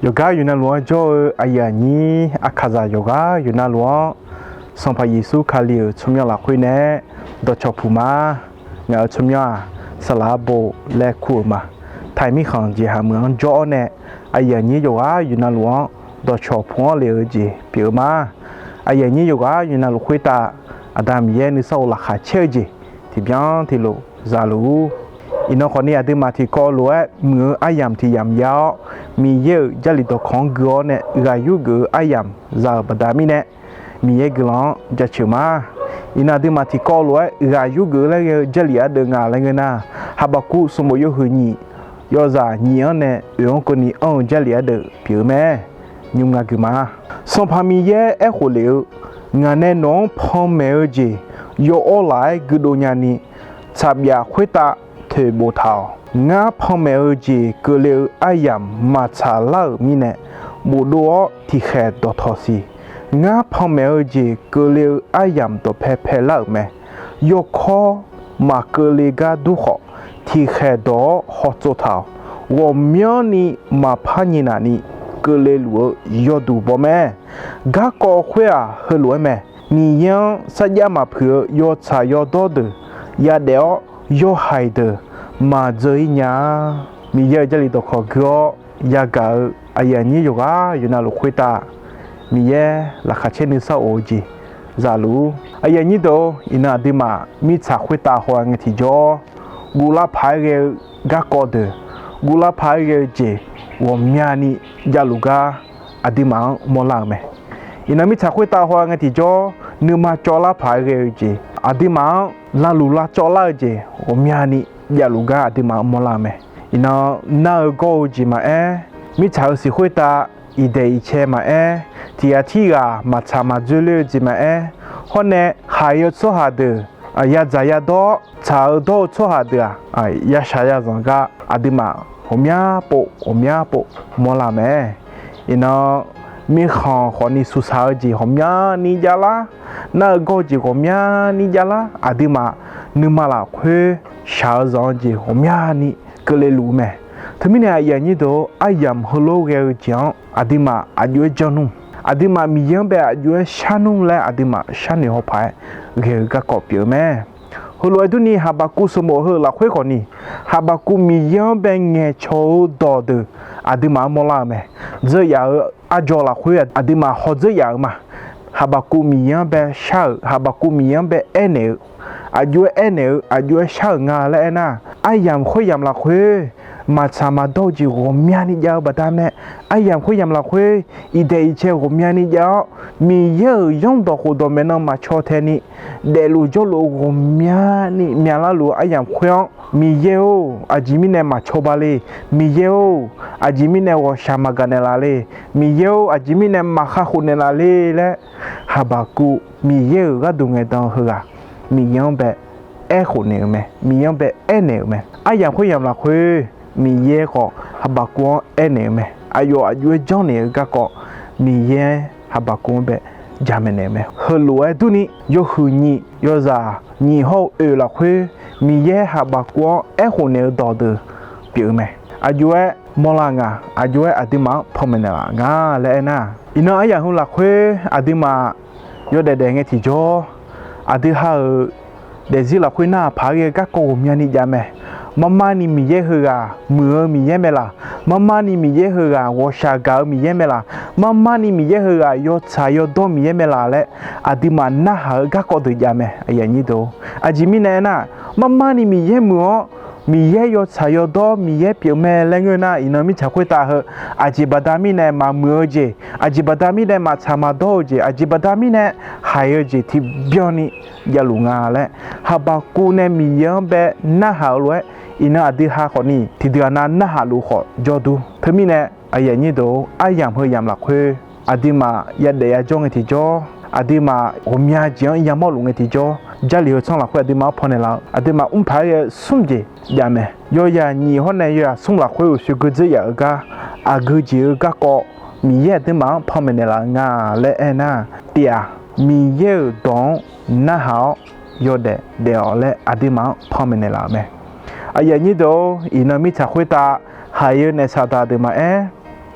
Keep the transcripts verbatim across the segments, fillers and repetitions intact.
Yawqgar yawqnavluf-anr jawr-eu aqyuif aqnyir, aqkaqzaq yawqgar yawqnavluf-anr, Sanqpaq Yeqsur Kali-euq tsawrmyanr lafkhoer nae dawqcawq puq ma. Ngaq-euq tsawrmyanr-aq, Saqlaq Arbo laer kur-euq ma. Taiq mirkhanq jeqhaq meuq-anr jawr-awr nae, aqyuif aqnyir yawqghaq yawqnavluf-anr dawqcawq puq-anr lef-eu jeq pyeuf-eu ma. Aqyuif aqnyir yawqghaq yawqnavluf khoertav, Aqda Miqyaer nuisar of laqkhaq caer-eu jeq tiqbyan tiqlof zaluf-ur. Iqnan khawfni aqduimaf tiqkawv lof-aer muiq-eu aryamq tiq yamq jav-awr, Miqyaer-euq Jarlif dawqkawq-anr gui-awr nae ghaq yurgeuf-eu aryamq za-euq baqda mirnae, Miqyaer guiqlanq-anr jaceuq ma. Iqnan aqduimaf tiqkawv lof-aer ghaq yurgeuf laer ghae-eu Jarlif ardeuv nga laer ngeur nar, Haqbaqkuv sanqbof yawhuiq nyiq, yawzaq nyiq-anr nae oeq-anr keuvni anr-eu Jarlif ardeuv pyeuf-eu mae. Nymr nga gui ma. Sanqpaq Miqyaer aerkhof lef-eu, Ngaq nae nawq-anr panmaeq-eu jeq yawawr laf-aer guidov nyani, tsaqbyaf khoertav toeqbof taq-awq. Ngar panmaeq-eu jeq keuvle-eu aryamq maqtsaq lar-euq mirnae, bofdov-awr tiqkhaeq dawqtawq siq. Ngar panmaeq-eu jeq keuvle-eu aryamq dawqpae paelar-euq mae. Yawkawr maqkeuvle gar dur khawf, tiqkhaeq dawq-awr hawtsov taq-awq. Ghawqmyanrni maqpar nyiq nafni keuvle luf-eu yawduq baw mae. Garkawv khoer-aq, heulof-aer mae. Miqyaer-anr sarjax maqpuiq-eu yawtsaq yawdawr deuq yadaef-awr, yawhaiq deuq maqdzeur-ir nya-a. Miqyaer-euq Jarlif dawqkawq gui-awr yagaq-eu aqyuif aqnyir yawqghaq yawqnavluf khoertav, Miqyaer laqkhaq caer nuisar of-eu jeq zaluf-ur. Aqyuif aqnyir deuq-or, iqnan aqduimaf mirtsaq khoertav haw-a ngae tiqjawr, guvlar paq-aer ghae-eu garkawv deuq, guvlar paq-aer ghae-eu jeq ghawqmyani javluf gar aqduimaf-anr mawrlar-euq mae. Iqnan mirtsaq khoertav haw-a ngae tiqjawr, nuima cawvlar paq-aer ghae-eu jeq, aqduimaf-anr lavluf lavcawv lar-eu jeq ghawqmyani javluf gar aqduimaf-anr mawrlar-eu mae. Iqnan nar-eu gawr-eu jeq maqaer, mirtsaq-euq siq khoertav iqdaeq iqcae maqaer, tiq ghaq tirghaq maqtsaq maqdzoerler-eu jeq maqaer, hawr nae haiq-eu tsawrhaq deuq, yadzaq yadawr tsaq-eu dawr-eu tsawrhaq deuq-aq, yashaq yazanq gar aqduimaf ghawqmya pov ghawqmya pov mawrlar mae. Iqnan mirkhanq khawfni suqsaq-eu jeq ghawqmyani javlar, nar-eu gawr-eu jeq ghawqmyani javlar, aqduimaf nuima lafkhoer shaq-eu zanq-eu jeq ghawqmyani keuvle luf-eu mae. Teumirnae aqyuif aqnyir deuq-or, aryamq heulof ghae-eu jeq-anr aqduimaf aqjox-aer janr nmr, aqduimaf Miqyaer-anr bae aqjox-aer shar nmr laer aqduimaf sharnoeq haw paq-aer ghae-eu garkawv pyeuf-eu mae. Heulof-aer durni, Haqbaqkuv sanqbof heu lafkhoer khawfni, Haqbaqkuv Miqyaer-anr bae ngaeqcawq-eu dawqdeuq aqduimaf-anr mawrlar-eu mae. Dzeur yaf-eu arjaw lafkhoer aqduimaf hawdzeur yaf-eu ma. Haqbaqkuv Miqyaer-anr bae shar-euq, Haqbaqkuv Miqyaer-anr bae aernaeq-eu, aqjox-aer aernaeq-eu, aqjox-aer shar-euq nga laer aernar, aryamq khoeryamq lafkhoer maqtsaq maqdawr-eu jeq ghawqmyani jav-eu baqdanae, aryamq khoeryamq lafkhoer iqdaeq iqcae ghawqmyani jav-awr, Miqyaer-euq yanrdawq khofdawq maeqnan maqcaw tae ni daefluf jawrluf-eu ghawqmyani myavlar luf-eu aryamq khoer-anr, Miqyaer-or, aqjeq mirnae maqcawba le. Miqyaer-or, aqjeq mirnae ghawqshaq maqgaq naeqlaf le. Miqyaer-or, aqjeq mirnae maqkhar khof naeqlaf le laer, Haqbaqkuv Miqyaer-euq gharduq ngaeqdan-eu heughaq, Miqyaer-anr bae aerkhof naeq-euq mae. Miqyaer-anr bae aernaeq-euq mae. Aryamq khoeryamq lafkhoer Miqyaer khawf Haqbaqkuv-anr aernaeq-eu mae. Aqyawf aqjox-aer janrnaeq-eu garkawv Miqyaer Haqbaqkuv-anr bae jamaeq naeq-eu mae. Heulof-aer durni, yawhuiq nyiq yawzaq nyiq hawr-eu oeq lafkhoer Miqyaer Haqbaqkuv-anr aerkhof naeq-eu dawqdeuq pyeuf-eu mae. Aqjox-aer mawrlar nga, aqjox-aer aqduimaf-anr panmaeq naeqlaf nga laer aernar, iqnan aryamq heu lafkhoer aqduimaf yawdaef daef ngae tiqjawr, aqdui ha-euq daefzir lafkhoer narhaq paq-aer ghae-eu garkawv ghawqmyani jav mae. Marmarni Miqyaer heughaq muiq-eu Miqyaer mae laq? Marmarni Miqyaer heughaq ghawqshaq gaq-eu Miqyaer mae laq? Marmarni Miqyaer heughaq yawtsaq yawdawr Miqyaer mae laq laer aqduimaf narhaq-eu garkawv deuq jav mae. Aqjeq mirnae aernar, marmarni Miqyaer muiq-awr, Miqyaer yawtsaq yawdawr Miqyaer pyeuf mae laer ngeur nar, iqnan mirtsaq khoertav heu aqjeq baqda mirnae maqmuiq-eu jeq, aqjeq baqda mirnae maqtsaq maqdawr-eu jeq, aqjeq baqda mirnae haiq-eu jeq tiqbyan ni javluf nga laer, Haqbaqkuv nae Miqyaer-anr bae narhaq-eu lof-aer, iqnan aqdui ha khawfni tiqdui ghaq nav narhaq luf khawf jawrdur. Teumirnae, aqyuif aqnyir deuq-or, aryamq heu yamq lafkhoer aqduimaf yadaef yajawr ngae tiqjawr, aqduimaf ghawqmya jeq-anr yamawr luf ngae tiqjawr, Jarlif heu tsanr lafkhoer aqduimaf-anr pannaeq laf-eu, aqduimaf mrpaq-aer ghae-eu smr jeq jav mae. Yawyaq nyiq hawr nae yawyaq smr lafkhoer uqshoe geudzeur yaf-eu gar, aqgeu jeq-eu garkawv Miqyaer aqduimaf-anr panmaeq naeqlaf-eu nga laer aernar, tiq-aq, Miqyaer-euq dawq-anr narhaq-awr yawdaef daef-awq laer aqduimaf-anr panmaeq naeqlaf-euq mae. Aqyuif aqnyir deuq-or, iqnan mirtsaq khoertav haiq-eu naef saqdaq deuq maqaer,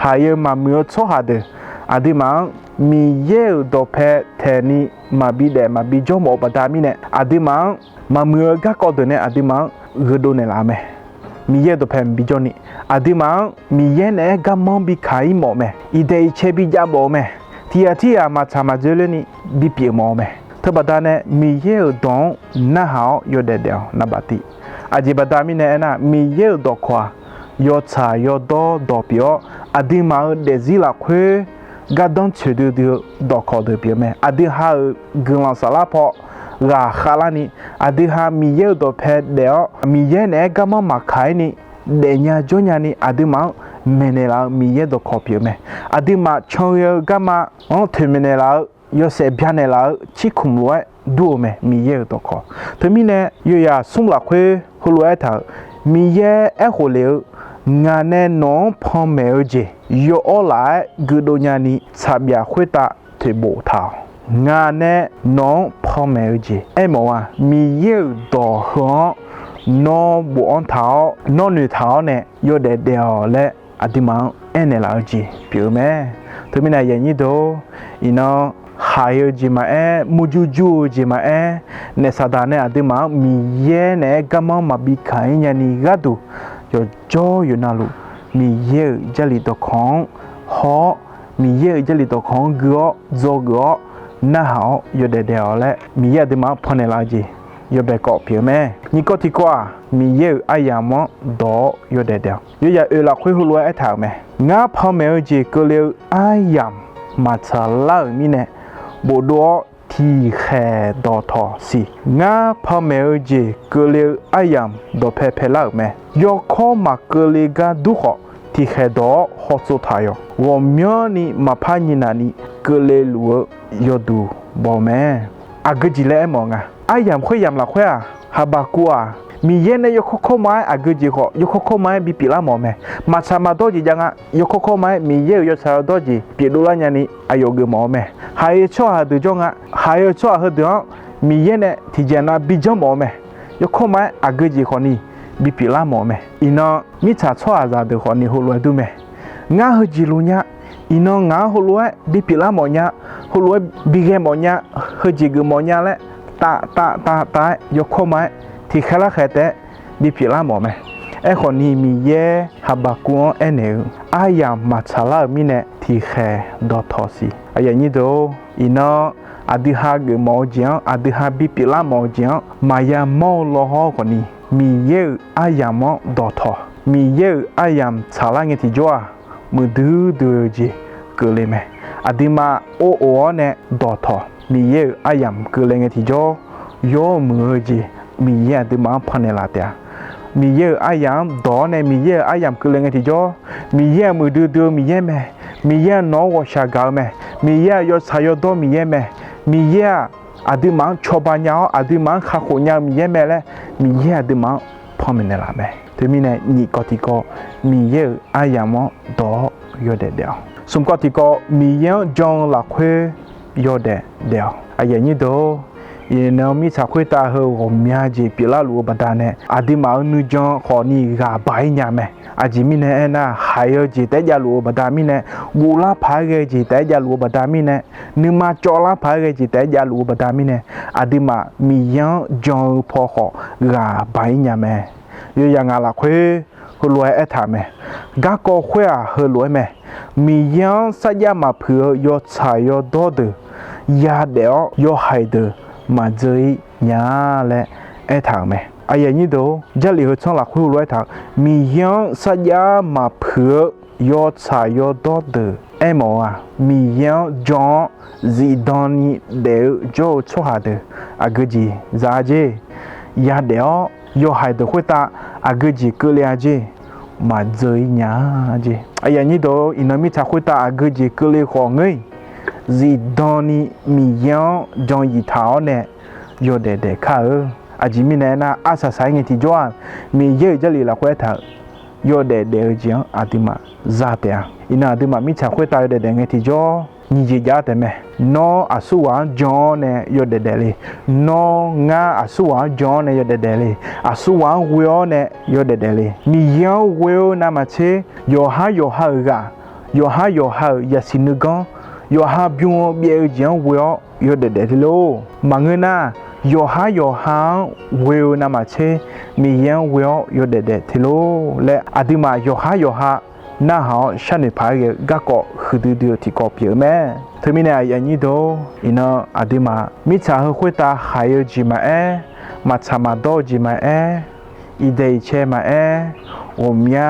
haiq-eu maqmuiq-eu tsawrhaq deuq, aqduimaf-anr Miqyaer-euq dawqpae taeqni maqbi daef maqbi jawr mawf-eu baqda mirnae, aqduimaf-anr maqmuiq-eu garkawv deuq nae aqduimaf-anr gheudov naeqlaf-eu mae. Miqyaer-euq dawqpae maqbi jawrni, aqduimaf-anr Miqyaer naeq-aer garmanr bi kaq-ir mawf-eu mae. Iqdaeq iqcae bi jav mawf-eu mae. Tiq ghaq tirghaq maqtsaq maqdzoerlerni bipyeuf mawf-eu mae. Teubaqda nae Miqyaer-euq dawq-anr narhaq-awr yawdaef daef-awq navbaf tiv. Aqjeq baqda mirnae aernar, Miqyaer-euq dawqkawq-aq, yawtsaq yawdawr dawq pyeuf-awr, aqduimaf-euq daefzir lafkhoer gardanr tsoeqdui dui-eu dawqkawq deuq pyeuf-eu mae. Aqdui ha-euq guiqlanq saflar paw ghaqkhav larni, aqdui ha Miqyaer-euq dawqpae daef-awr, Miqyaer naeq-aer garmanr maqkaq-ir ni daefnya jawrnya ni aqduimaf-anr maeqnaeq laf-eu Miqyaer dawqkawq pyeuf-eu mae. Aqduimaf canghae-eu garma-anr toeqmaeq naeqlaf-eu, yawshaef byanaeq laf-eu cirkhmq lof-aer dur-eu mae, Miqyaer-euq dawqkawq. Teumirnae yawyaq smr lafkhoer heulof-aer aertaq-euq, Miqyaer aerkhof lef-eu, Ngaq nae nawq-anr panmaeq-eu jeq yawawr laf-aer guiqdov nyani tsaqbyaf khoertav toeqbof taq-awq. Ngaq nae nawq-anr panmaeq-eu jeq aermawf-aq, Miqyaer-euq dawq heu-anr nawr bofanr taq-awr, nawr noeqtaq-awr nae yawdaef daef-awq laer aqduimaf-anr aernaeq laf-eu jeq pyeuf-eu mae. Teumirnae aqyuif aqnyir deuq-or, iqnan haiq-eu jeq maqaer, murjur jur-eu jeq maqaer, naef Saqdaq nae aqduimaf-anr Miqyaer naeq-aer garmanr maqbi kaq-ir nyani gharduq, yawqjawr yawqnavluf Miqyaer-euq Jarlif dawqkawq-anr haw-awr, Miqyaer-euq Jarlif dawqkawq-anr gui-awr dzawgeuf-awr narhaq-awr yawdaef daef-awq laer Miqyaer aqduimaf-anr pannaeq laf-eu jeq yawbae kawv pyeuf-eu mae. Nyiq kawv tiq kawv-aq, Miqyaer-euq aryamq-anr dawq-awr yawdaef daef-awq. Yawyaq oeq lafkhoer heulof-aer aertaq-euq mae. Ngar panmaeq-eu jeq keuvle-eu aryamq maqtsaq lar-euq mirnae, bofdov-awr tiqkhaeq dawqtawq siq. Ngar panmaeq-eu jeq keuvle-eu aryamq dawqpae paelar-euq mae. Yawkawr maqkeuvle gar dur khawf, tiqkhaeq dawq-awr hawtsov taq yawq. Ghawqmyanrni maqpar nyiq nafni keuvle luf-eu yawduq baw-eu mae. Aqgeu jeq laer aermawf nga. Aryamq khoeryamq lafkhoer-aq, Haqbaqkuv-aq, Miqyaer nae yawkawr kawrma-aer aqgeu jeq khawf yawkawr kawrma-aer bipyeuf lar mawf-eu mae. Maqtsaq maqdawr jeq jav nga. Yawkawr kawrma-aer Miqyaer-euq yawtsaq yawdawr jeq pyeufdov lar nyani aqyawf geuf mawf-eu mae. Haiq-eu tsawrhaq deuq jawr nga. Haiq-eu tsawrhaq heudeuq-anr Miqyaer nae tiqjeq nav bijanr mawf-eu mae. Yawkawr ma-aer aqgeu jeq khawfni bipyeuf lar mawf-eu mae. Iqnan mirtsaq tsawrhaqzaq deuq khawfni heulof-aer dur mae. Ngar heujeq luf nya. Iqnan ngaq-anr heulof-aer bipyeuf lar mawf nya. Heulof-aer bighae mawf nya. Heujeq geuf mawf nya laer tav tav tav tav-aer yawkawr ma-aer tiqkhaer larkhaeq taef-aer bipyeuf lar mawf mae. Aerkhawfni Miqyaer Haqbaqkuv-anr aernaeq-eu, aryamq maqtsaq lar-euq mirnae tiqkhaeq dawqtawq siq. Aqyuif aqnyir deuq-or, iqnan aqdui ha geufmawf-eu jeq-anr, aqdui ha bipyeuf lar mawf-eu jeq-anr maqya mawr-eu lawhawr khawfni, Miqyaer-euq aryamq-anr dawqtawq. Miqyaer-euq aryamq tsaqlar ngae tiqjawr-aq, muiqdui dui-eu jeq keuvle mae. Aqduimaf or of-awr nae dawqtawq. Miqyaer-euq aryamq keuvle ngae tiqjawr, yawmuiq-eu jeq Miqyaer aqduimaf-anr pannaeq laf taef-a. Miqyaer-euq aryamq-anr dawq-awr nae Miqyaer-euq aryamq keuvle ngae tiqjawr, Miqyaer-aq muiqdui dui-eu Miqyaer mae. Miqyaer-aq nawq-anr ghawqshaq gaq-eu mae. Miqyaer-aq yawtsaq yawdawr Miqyaer mae. Miqyaer-aq aqduimaf-anr cawba nya-awr aqduimaf-anr kakhof nya-eu Miqyaer mae laer Miqyaer aqduimaf-anr panmaeq naeqlaf mae. Teumirnae nyiq kawv tiqkawv Miqyaer-euq aryamq-anr dawq-awr yawdaef daef-awq. Smq kawv tiqkawv Miqyaer-anr jan-eu lafkhoer yawdaef daef-awq. Aqyuif aqnyir deuq-or, iqnan mirtsaq khoertav heu ghawqmya jeq pyeuflar luf-eu baqdanae aqduimaf-euq nuijan khawfni ghaq baq-ir nya mae. Aqjeq mirnae aernar, haiq-eu jeq taef-aer javluf-eu baqda mirnae, ghoflar paq-aer ghae-eu jeq taef-aer javluf-eu baqda mirnae, nuima cawvlar paq-aer ghae jeq taef-aer javluf-eu baqda mirnae, aqduimaf Miqyaer-anr jan-eu paw khawf ghaq baq-ir nya mae. Yawyaq ngaq lafkhoer heulof-aer aertaq-euq mae. Garkawv khoer-aq heulof-aer mae. Miqyaer-anr sarjax maqpuiq-eu yawtsaq yawdawr deuq yadaef-awr, yawhaiq deuq maqdzeur-ir nya laer aertaq-euq mae. Aqyuif aqnyir deuq-or, Jarlif heu tsanr lafkhoer heulof-aer aertaq-euq, Miqyaer-anr sarjax maqpuiq-eu yawtsaq yawdawr deuq aermawf-eu-aq, Miqyaer-anr jan-awr zifdan ni daef-eu jawr-eu tsawrhaq deuq aqgeu jeq za-a jer. Yadaef-awr yawhaiq deuq khoertav aqgeu jeq keuvle-a jer. Maqdzeur-ir nya-a jer. Aqyuif aqnyir deuq-or, iqnan mirtsaq khoertav aqgeu jeq keuvle khawf ngeur-iq, zifdan ni Miqyaer-anr jan yif taq-awr nae yawdaef daef kar-eu. Aqjeq mirnae aernar, arsaq saq-aer ngae tiqjawr-aq, Miqyaer-euq Jarlif lafkhoer aertaq-euq yawdaef daef-eu jeq-anr aqduimaf za taef-a. Iqnan aqduimaf mirtsaq khoertav yawdaef daef ngae tiqjawr nyiq jeq jav-ar taef mae. Nawr aqsurghaq-anr jan-awr nae yawdaef daef le. Nawr ngar aqsurghaq-anr jan-awr nae yawdaef daef le. Aqsurghaq-anr ghoe-awr nae yawdaef daef le. Miqyaer-anr ghoe-eu navmaqtser yawqhar yawqha-euq ghaq yawqhar yawqha-euq yasiq nuiganr, yawqha bym-eu byaev-eu jeq-anr ghoe-awr yawdaef daef te lor. Maqngeur nar, yawqhar yawqha-anr ghoe-eu navmaqtser Miqyaer-anr ghoe-awr yawdaef daef te lor laer, aqduimaf yawqhar yawqha narhaq-awr sharnoeq paq-aer ghae-eu garkawv huiqdui dui-eu tiqkawv pyeuf-eu mae. Teumirnae aqyuif aqnyir deuq-or, iqnan aqduimaf mirtsaq heu khoertav haiq-eu jeq maqaer, maqtsaq maqdawr-eu jeq maqaer, iqdaeq iqcae maqaer, ghawqmya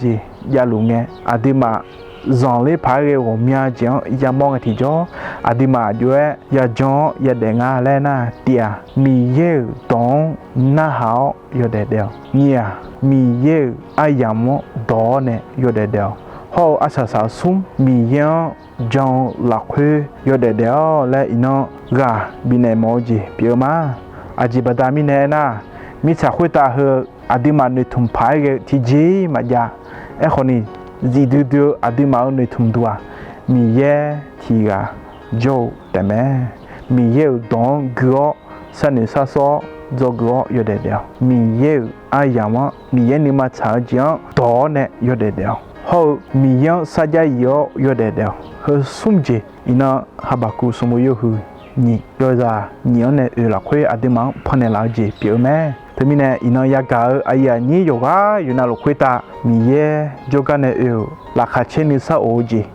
jeq javluf ngae, aqduimaf zanqler paq-aer ghae ghawqmya jeq-anr yamawr ngae tiqjawr, aqduimaf aqjox-aer yajan-awr yadaef nga laer nar, tif-aq, Miqyaer-euq dawq-anr narhaq-awr yawdaef daef-awq. Nyiq-aq, Miqyaer-euq aryamq-anr dawq-awr nae yawdaef daef-awq. Hawr-eu arsaq saq-eu smr, Miqyaer-anr jan-eu lafkhoer yawdaef daef-awq laer iqnan ghaq bifnaeq mawf-eu jeq pyeuf-eu ma. Aqjeq baqda mirnae aernar, mirtsaq khoertav heu aqduimaf noeqtmq paq-aer ghae-eu tiqjeq-ir maqjav. Aerkhawf ni, zifdui dui-eu aqduimaf-euq noeqtmq duq-aq, Miqyaer tiq ghaq jawr-eu taefmae. Miqyaer-euq dawq-anr gui-awr sharnoeq sharsawr-awr dzawgeuf-awr yawdaef daef-awq. Miqyaer-euq aryamq-anr, Miqyaer nuima tsaq-eu jeq-anr dawq-awr nae yawdaef daef-awq. Hawr-eu Miqyaer-anr sarjax yif-awr yawdaef daef-awq. Heu smr jeq, iqnan Habakuv sanqbof yawhuiq nyiq yawzaq nyiq-anr nae oeq lafkhoer aqduimaf-anr pannaeq laf-eu jeq pyeuf-eu mae. Teumirnae iqnan yagaq-eu aqyuif aqnyir yawqghaq yawqnavluf khoertav Miqyaer jawrgar nae oe-euq laqkhaq caer nuisar of-eu jeq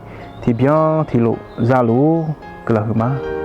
tiqbyan tiqlof zaluf-ur. Guiqlanq huiqma.